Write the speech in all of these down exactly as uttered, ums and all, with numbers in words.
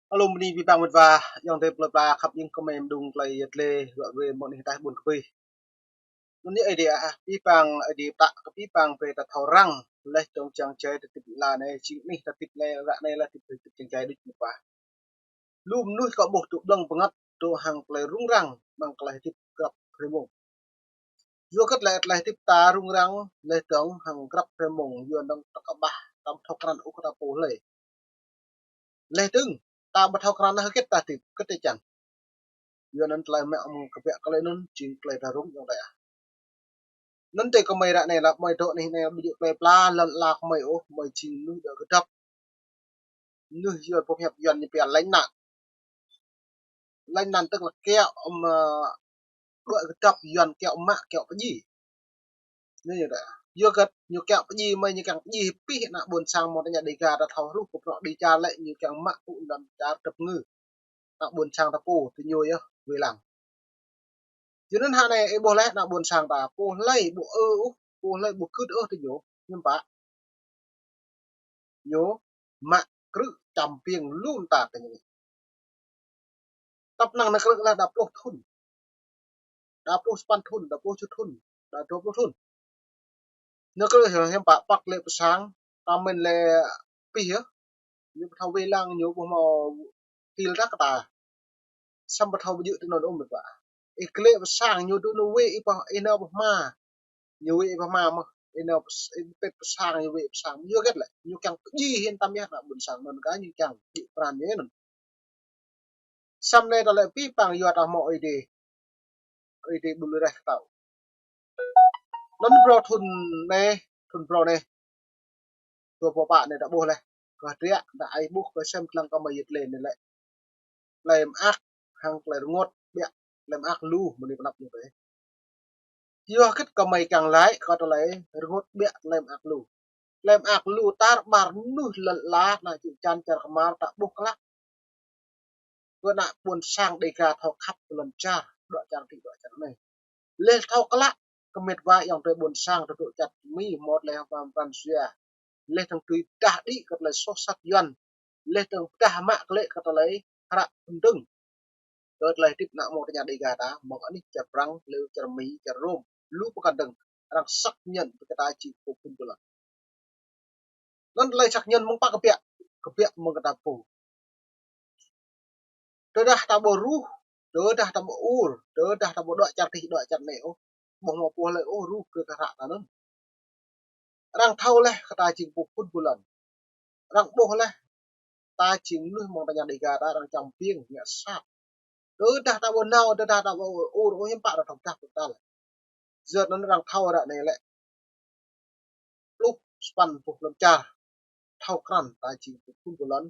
Alum bơni abih bang met wa, ayŏng adơi plơi pla khăp ing kơmơi mơdung tơlơi yet lĕ, ră ruai mơ̆ng anih ataih ƀun kơ pih. Anŭn yơh Ơi Adai ah, abih bang Ơi Adai pơtă kơ abih bang brơi ta thâo răng, laih dơ̆ng čang čai ta hơdip lĕ anai, jing anih ta hơdip lĕ ră anai laih hơdip, hơdip čang čai đôč met wa. Lu mơnuih kơ ƀuh tŭ ƀlơ̆ng bơngăt, tŭ hăng tơlơi rŭng răng, mơ̆ng tơlơi hơdip grăp hrơi mông. Yua hơget lĕ tơlơi hơdip ta rŭng răng, laih dơ̆ng hăng grăp hrơi mông, yua anŭn ta kơƀah, ta ƀu thâo krăn ôh kơ ta pô hlơi. Laih dơ̆ng, ta ƀu thâo krăn hơget ta hơdip, hơget ta čang. Yua anŭn tơlơi mă mơ̆ng kơbiă kơ lĕ anŭn, jing tơlơi ta rŭng ayŏng adơi ah. Anŭn tơl kơmơi ră anai lăp mơi dŏ anih anai ƀu djơ̆ plơi pla, lŏn ala kơmơi ôh, mơi jing mơnuih dŏ kơdŏp. Mơnuih yua pơhiăp Yuan ñu pia lánh nạn. Lánh nạn tức là kiaŏ, ưm, dŏ kơdŏp, Yuan kiaŏ mă, kiaŏ pơdjai. Anŭn yơh ta. Yua hơget ñu kiăng pơdjai mơi, ñu kiăng pơdjai pih ană ƀôn sang mơ̆ng tơña Dega ta thâo hruh kơ prŏng đi čar lĕ ñu kiăng mă pŭ lŏn čar tơpơngư. Ană ƀôn sang ta pô, tơ ñu yơh, wai lăng. Yua anŭn hă anai ih ƀuh laih ană ƀôn sang ta, pô hlơi ƀu ư ôh, pô hlơi ƀu kưt ôh tơ ñu, hiư̆m pă. Ñu mă krư̆ čăm piêng lu mơta tơ ñu. Tăp năng nao krư̆ laih đa pluh thŭn. Đa pluh sapăn thŭn, đa pluh čuh thŭn, đa dua pluh thŭn. Nao krư̆ hiư̆m pă păk lĕ pơ sang, ta mĭn lĕ pih yơh. Ñu ƀu thâo wai lăng, ñu ƀu hmâo til ră kơ ta. Samơ̆ ƀu thâo ƀu djơ̆ tơ anŭn ôh met wa. Ih glĕ pơ sang ñu tŭ anŭn wai ih pơ, ih nao pơ hma. Ñu wai ih pơ hma mơ̆n. Ih nao pơ, ih pĕt pơ sang, ñu wai ih pơ sang. Yua hơget lĕ, ñu kiăng pơdjai hĭ tơm yơh ană ƀôn sang anŭn kah ñu kiăng djơ̆ pran ñu anŭn. Samơ̆ anai tơlơi abih bang yua ta hmâo Ơi Adai. Ơi Adai ƀu lui raih kơ ta. Anŭn phrâo thŭn anai, thŭn phrâo anai. Dua pluh pă anai ta ƀuh laih. Kơ triă, ta ai ƀuh kơ sem lăng kơmơi yet lĕ anai lĕ. Tơlơi mơak hăng tơlơi rơngot ƀiă, tơlơi mơak lu mơ̆ng anai pơ anăp ñu tơi. Yua hơget kơmơi kiăng laĭ kơ tơlơi rơngot ƀiă, tơlơi mơak lu. Tơlơi mơak lu tar ƀar mơnuih lŏn ala, ană čư̆ čan čar kơmar ta ƀuh klă. Kơ ană ƀôn sang Dega thâo khăp kơ lŏn čar, dŏ čar adih, dŏ čar anai. Laih thâo klă, kơ met wa ayŏng adơi ƀôn sang tơ dŏ čar Mi, mơ̆t laih pơ pran jua. Laih dơ̆ng tui pơdah đĭ kơ tơlơi soh sat Yuan. Laih dơ̆ng pơdah mă klĕ kơ tơlơi hră pơdơ̆ng. Kơ tơlơi hơdip ană mơ̆ng tơña Dega ta, mơ̆ng anih čar Prăng, laih čar Mi, čar Rôm. Lu pơkŏn dơ̆ng, arăng xác nhận kơ ta jing pô phun ƀu lŏn. Anŭn tơlơi xác nhận mơ̆ng pă kơbiă, kơbiă mơ̆ng kơ ta pô. Tơdah ta ƀu ruh, tơdah ta ƀu ur, tơdah ta ƀu dŏ čar adih, dŏ čar anai ôh, ƀu hmâo pô hlơi ôh ruh kơ kơ hră ta anŭn. Arăng thâo laih kơ ta jing pô phun ƀu lŏn. Arăng ƀuh laih ta jing mơnuih mơ̆ng tơña Dega ta, arăng čăm piêng ngă sat. Tơdah ta ƀu nao, tơdah ta ƀu ur ôh, hiư̆m pă arăng thâo pơdah kơ ta lĕ. Yua anŭn arăng thâo ră anai lĕ. Pluh sapăn pluh lăm čar. Thâo krăn ta jing pô phun ƀu lŏn.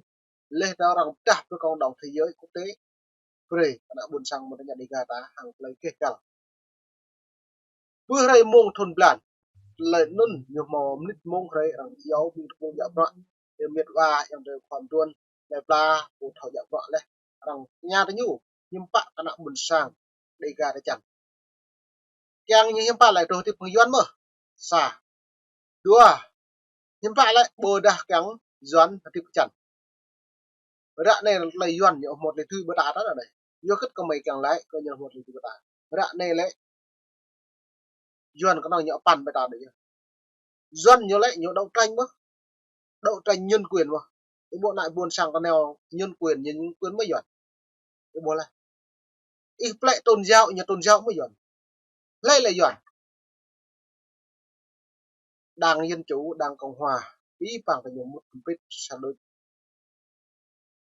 Laih dơ̆ng arăng pơdah brơi cộng đồng thế giới quốc tế. Brơi ană ƀôn sang mơ̆ng tơña Dega ta hăng tơlơi gêh găl. Pơ hrơi mông thŭn blan. Tơlơi anŭn ñu hmâo mơnit mông hrơi arăng iâu ƀing tơpul djă bruă. Yua met wa ayŏng adơi khua mơduôn. Plơi pla pô thâo djă bruă laih. Arăng tơña tơ ñu. Hiư̆m pă kơ ană ƀôn sang Dega ta čang. Kiăng ñu hiư̆m pă lĕ truh hơdip hăng Yuan mơ̆n. Sa. Dua. Hiư̆m pă lĕ ƀôdah kiăng Yuan hơdip hơjăn. Ră anai tơlơi Yuan ñu hmâo tơlơi tui ƀơi ta ră anai. Yua hơget kơmơi kiăng laĭ kơ ñu hmâo tơlơi tui ƀơi ta. Ră anai lĕ Yuan kơnơ̆ng ñu păn ƀơi ta đôč yơh. Yuan ñu lĕ ñu đấu tranh mơ̆n. Đấu tranh nhân quyền mơ̆n. Ih ƀuh ană ƀôn sang kơnơ̆ng nhân quyền, ñu nhân quyền mơ̆n Yuan. Ih ƀuh laih. Ih plĕ tôn giáo, ñu tôn giáo mơ̆n Yuan. Hlơi lĕ Yuan. Đảng Dân Chủ, Đảng Cộng Hòa, abih bang kơ ñu mŭt kơmpit sa đôč.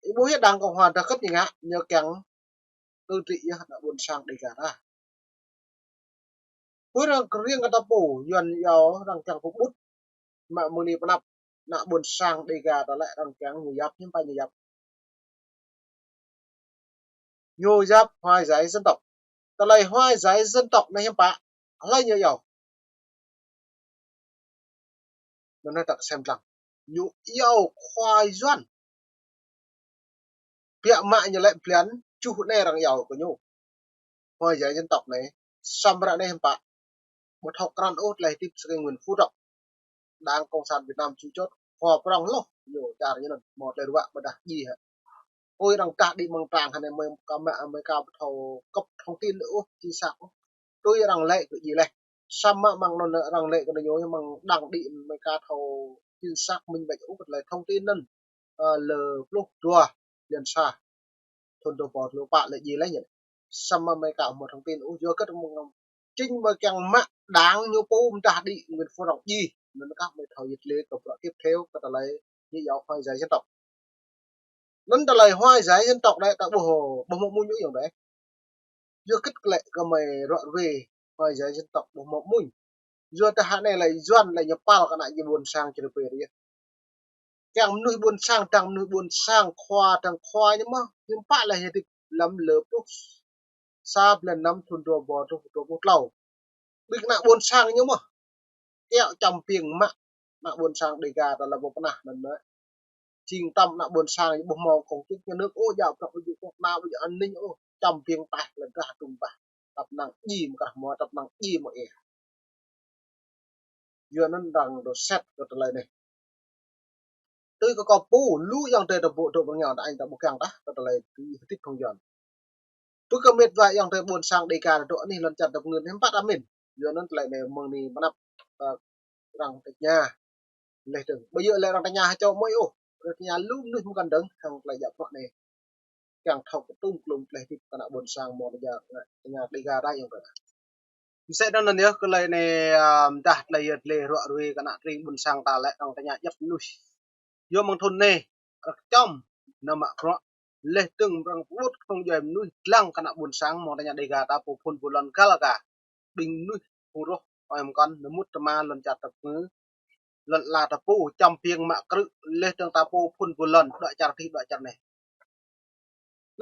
Ih ƀuh yơh Đảng Cộng Hòa dah kơt ñu ngă, ñu kiăng tơtri yơh ană ƀôn sang Dega ta. Pơ arăng kơ riêng kơ ta pô, Yuan iâu arăng kiăng pơƀut, mă mơ̆ng anai pơ anăp, ană ƀôn sang Dega ta lĕ arăng kiăng ñu yap, hiư̆m pă ñu yap. Ñu yap hòa giải dân tộc. Tơlơi hòa giải dân tộc anai hiư̆m pă, hlơi ñu iâu. Anŭn anai ta kơ sem lăng. Ñu iâu khua Yuan. Biă mă ñu lĕ blan tơjuh anai arăng iâu kơ ñu. Hòa giải dân tộc anai. Samơ̆ ră anai hiư̆m pă. Ƀu thâo krăn ôh tơlơi hơdip sơkê Nguyễn Phú Trọng. Đảng Cộng sản Việt Nam chủ chốt, khua prŏng hloh ñu čar ñu anŭn, hmâo tơlơi ruă ƀôdah djai hă. Ôi, arăng kah đĭ mơ̆ng trang hơnai, mơi ka mă, mơi ka ƀu thâo kơp thông tin ôh, chính xác ôh. Tui arăng lĕ kơ djai laih. Samơ̆ mơ̆ng anŭn arăng lĕ kơ ñu mơ̆ng đang đĭ mơi ka thâo chính xác minh bạch ôh, kơ tơlơi thông tin anŭn, ơ, lơ pluh dua blan sa thŭn dua rơbâo dua pluh pă lĕ djai laih ñu. Samơ̆ mơi ka ƀu hmâo thông tin ôh, yua kơ mơ̆ng chính mơi kiăng mă đang ñu pô mơdah đĭ Nguyễn Phú Trọng djai. Anŭn kah mơi thâo yit lĕ kơ bruă tiếp theo kơ tơlơi ñu yua hòa giải dân tộc. Anŭn tơlơi hòa giải dân tộc đơi ta ƀuh, ƀuh mơ̆ mơ̆ng ñu yơh đơi. Yua kơ tơlơi kơ mơi ră ruai hòa giải dân tộc ƀuh mơ̆ mơ̆ng. Yua tơ hơnai lĕ Yuan lĕ ñu păl kơ ană djai ƀôn sang Čư̆ Rơbê yơh. Kiăng mơnuih ƀôn sang, tơdang mơnuih ƀôn sang, khua tơdang khua ñu mơ̆, hiư̆m pă lĕ hơdip lăm lơ pluh sa blan năm thŭn dua rơbâo dua pluh tlâo. Ƀing ană ƀôn sang ñu mơ̆. Kiăng čăm piêng mă ană ƀôn sang Đêga ta lăm ƀơi pơnah anŭn mơ̆. Jing tơm ană ƀôn sang ñu ƀuh hmâo công chức nhà nước ôh, djă bruă ƀu djơ̆ kơnuk kơna, ƀu djơ̆ an ninh ôh, čăm piêng taih lĕ drah tŭm bah. Tăp năng djai mơ̆ kah hmâo, tăp năng djai mơ̆ ih. Yua anŭn arăng dŏ sĕt kơ tơlơi anai. Tui kơ kâo pô, lu ayŏng adơi ta ƀuh dŏ ƀơi rơngiao ta añ ta ƀuh kiăng tah kơ tơlơi tui hơdip hăng Yuan. Pơ kơ mĕt wa ayŏng adơi ƀôn sang Đêga ta dŏ anih lŏn čar ta pơngư̆ hiư̆m pă ta min. Yua anŭn tơlơi anai mơ̆ng anai mơnăp, ơ, arăng tơña. Laih dơ̆ng. Ƀu djơ̆ lĕ arăng tơña hơčâo mơi ôh. Arăng tơña lu mơnuih mơkăn dơ̆ng hăng tơlơi djă bruă anai. Kiăng thâo kơ tŭm klum tơlơi hơdip kơ ană ƀôn sang mơ̆ tơña, tơña Đêga ta ayŏng adơi. Mơsĕ anŭn anŭn yơh kơ tơlơi anai, ơ, mơdah tơlơi yơh tơlơi ră ruai kơ ană tring ƀôn sang ta lĕ arăng tơña djăp mơnuih. Yua mơ̆ng thŭn anai, arăng čăm, nao mă bruă, laih dơ̆ng arăng pơƀut kơnung djuai mơnuih lăng kơ ană ƀôn sang mơ̆ tơña Đêga ta pô phŭn pô lŏn găl kơ ƀing mơnuih phung roh ơi mơkăn, nao mŭt tơma lŏn čar ta pơngư̆, lŏn ala ta pô, čăm piêng mă krư̆, laih dơ̆ng ta pô phŭn pô lŏn, dŏ čar tih, dŏ čar anai.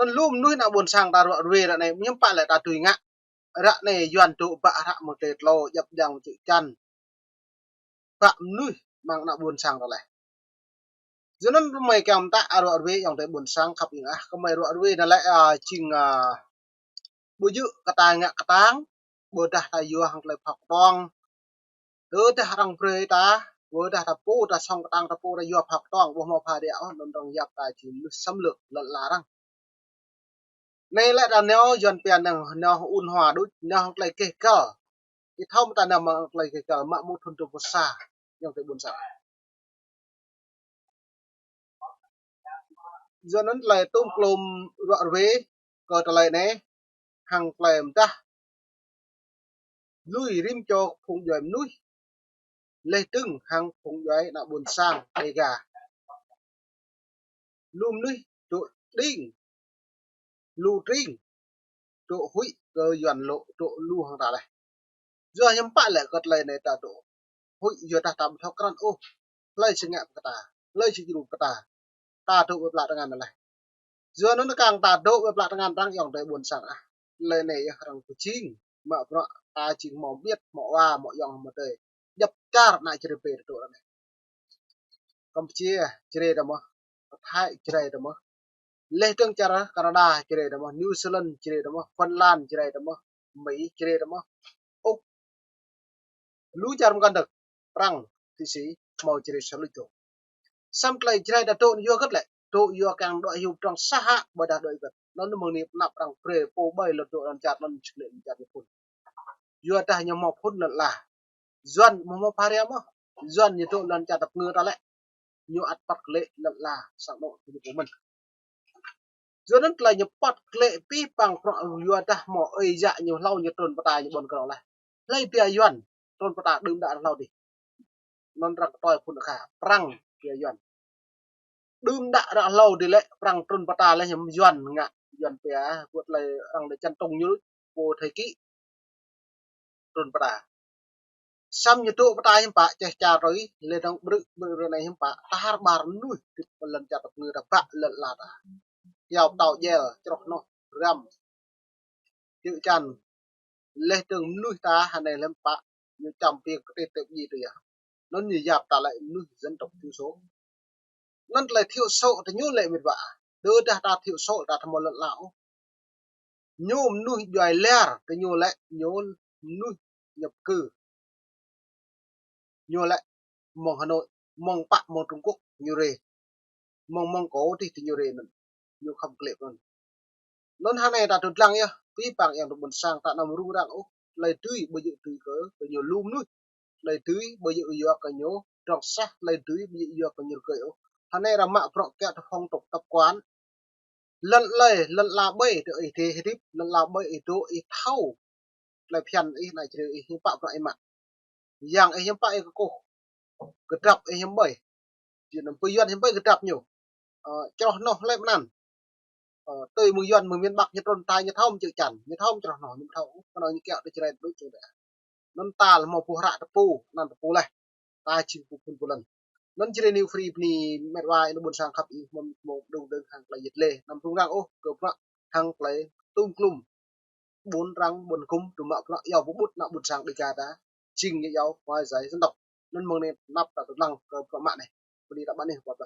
Anŭn lu mơnuih ană ƀôn sang ta ră ruai ră anai, hiư̆m pă lĕ ta tui ngă. Ră anai Yuan dŏ ƀă hră mơ̆ng tơlơi tlâo, djăp djang mơ̆ čư̆ čan. Ƀă mơnuih mơ̆ng ană ƀôn sang ta laih. Yua anŭn mơi kiăng mơtă ră ruai ayŏng adơi ƀôn sang khăp ing ah, kơ mơi ră ruai anai lĕ, ơ, jing, ơ, ƀu djơ̆ kơ ta ngă kơtang, ƀôdah ta yua hăng tơlơi phao kơtuang. Tơdah arăng brơi ta, ƀôdah ta pô, ta sŏng kơtang ta pô, ta yua phao kơtuang, ƀu hmâo pha đĭ ôh, anŭn arăng yap ta jing mơnuih xâm lược lŏn ala arăng. Anai lĕ ta nao Yuan pia nao, nao ôn hòa đôč, nao hăng tơlơi keh găl. Ih thâo mơ̆ ta nao mă tơlơi keh găl, mă mơ̆ thŭn dua pluh sa, ayŏng adơi ƀôn sang. Yua anŭn tơlơi tŭm klum ră ruai kơ tơlơi anai, hăng tơlơi mơdah lui rĭm čô phung djuai mơnuih, laih dơ̆ng hăng phung djuai ană ƀôn sang Đêga. Lu mơnuih dŏ tring, lu tring, dŏ huĭ kơ Yuan lŏ dŏ lu hăng ta laih. Yua hiư̆m pă lĕ kơ tơlơi anai ta dŏ huĭ, yua dah ta ƀu thâo krăn ôh hlơi či ngă pơkă ta, hlơi či djru pơkă ta. Ta dŏ ƀơi pla tơngan anai laih. Yua anŭn kăng ta dŏ ƀơi pla tơngan arăng ayŏng adơi ƀôn sang ah. Tơlơi anai yơh arăng pơjing mă bruă ta jing hmâo ƀiă, hmâo wa, hmâo ayŏng, hmâo adơi. Djăp čar ană Čư̆ Rơbê ta dŏ ră anai. Kampuchia Čư̆ Rê ta mơ̆, Thái Čư̆ Rê ta mơ̆. Laih dơ̆ng čar Canada Čư̆ Rê ta mơ̆, New Zealand Čư̆ Rê ta mơ̆, Phần Lan Čư̆ Rê ta mơ̆, Mi Čư̆ Rê ta mơ̆. Ôk. Lu čar mơkăn dơ̆ng, Prăng, Thụy Sĩ, hmâo Čư̆ Rê sa luč dŏ. Samơ̆ tơlơi Čư̆ Rê ta dŏ anai yua hơget lĕ, dŏ yua kiăng dŏ hyu trong sah hă, ƀôdah dŏ hơget. Anŭn mơ̆ng anai pơnăp arăng brơi pô ƀai lŏn dŏ lŏn čar anŭn čơkơnê̆ lŏn čar Nhật Bản. Yua dah ñu hmâo phŭn lŏn ala. Yuan ƀu hmâo pha ria mơ̆. Yuan ñu dŏ lŏn čar ta pơngư̆ ta lĕ. Ñu ăt păt klĕ lŏn ala sang anŏ ñu pô mơ̆n. Yua anŭn tơlơi ñu păt klĕ pih păng prŏng yua dah hmâo ơi yă ñu hlâo ñu trŭn pơtă ñu ƀôn krong laih. Hlơi pia Yuan trŭn pơtă đưm đă ră hlâo dih. Anŭn arăng kơtoi phŭn akha, Prăng pia Yuan. Đưm đă ră hlâo dih lĕ Prăng trŭn pơtă laih ñu Yuan ngă, Yuan pia, wơ̆t lĕ arăng lĕ čăn tông ñu, pô Thái Kỳ trŭn pơtă. Samơ̆ ñu dŏ pơtă hiư̆m pă, čeh čar tui, lĕ dơ̆ng ƀrư̆, ƀrư̆ ră anai hiư̆m pă, ta har ƀar mơnuih, dĭt pơ lŏn čar ta pơngư̆ ta ƀă lŏn ala ta. Yua pơtao djel, čroh noh, răm. Čư̆ čan. Laih dơ̆ng mơnuih ta hơnai lĕ hiư̆m pă, ñu čăm piêng kơtit tơ̆p djai tui yơh. Anŭn ñu yap ta lĕ mơnuih dân tộc thiểu số. Anŭn tơlơi thiểu số ta ñu lĕ mĕt wa. Tơdah ta thiểu số ta ƀu hmâo lŏn ala ôh. Ñu mơnuih djuai lar, ta ñu lĕ ñu mơnuih nhập cư. Ñu lĕ mơ̆ng Hà Nội, mơ̆ng pă mơ̆ng Trung Quốc ñu rê. Mơ̆ng, mơ̆ng kơ dih ta ñu rê anŭn. ñu khŏm klĕ pơ anŭn. Anŭn hơnai ta tŭ lăng yơh, pĭ păng yang tơ ƀôn sang ta anăm rŭng răng ôh, tơlơi dưi ƀu djơ̆ dưi kơ, kơ ñu lu mơnuih. Tơlơi dưi ƀu djơ̆ yua kơ ñu drŏng sah, tơlơi dưi ƀu djơ̆ yua kơ ñu rơgơi ôh. Hơnai ră mă bruă kiă tơ phong tục tập quán. Lŏn tơlơi, lŏn ala ƀơi tơ ih dê hơdip, lŏn ala ƀơi ih dŏ ih thâo. Tơlơi phiăn ih anai čơrê ih hiư̆m pă bruă ih mă. Yang ih hiư̆m pă ih kơkuh. Kơdrăp ih hiư̆m ƀơi. Jing anăm pơ Yuan hiư̆m ƀơi kơdrăp ñu. Ơ, čroh noh lĕ mơnăn. Ơ, tui mơ̆ng Yuan mơ̆ng miền Bắc ñu trŭn ta ñu thâo mơ̆ čư̆ čan, ñu thâo mơ̆ čroh noh, ñu thâo, kơnơ̆ng ñu kiă tơ Jrai tơ Đuč čư̆ đa. Anŭn ta lĕ hmâo boh hră tơpŭ, anăn tơpŭ leh. Ta jing pô phŭn pô lăn. Anŭn Jrai New Free bơni met wa ih ƀôn sang khăp ih mơ̆n mơ̆ng đŭng đơ̆ng hăng tơlơi yet lê. Anăm rŭng răng ôh, kơ bruă hăng tơlơi tum klum. Ƀun răng ƀun kum, tŭ mă bruă yua pơƀut ană ƀôn sang Đêga ta. Jing ñu yua hoài giải dân tộc. Anŭn mơ̆ng anai năp ta tŭ lăng kơ bruă mă anai. Bơni ta ƀă anai, pơpă.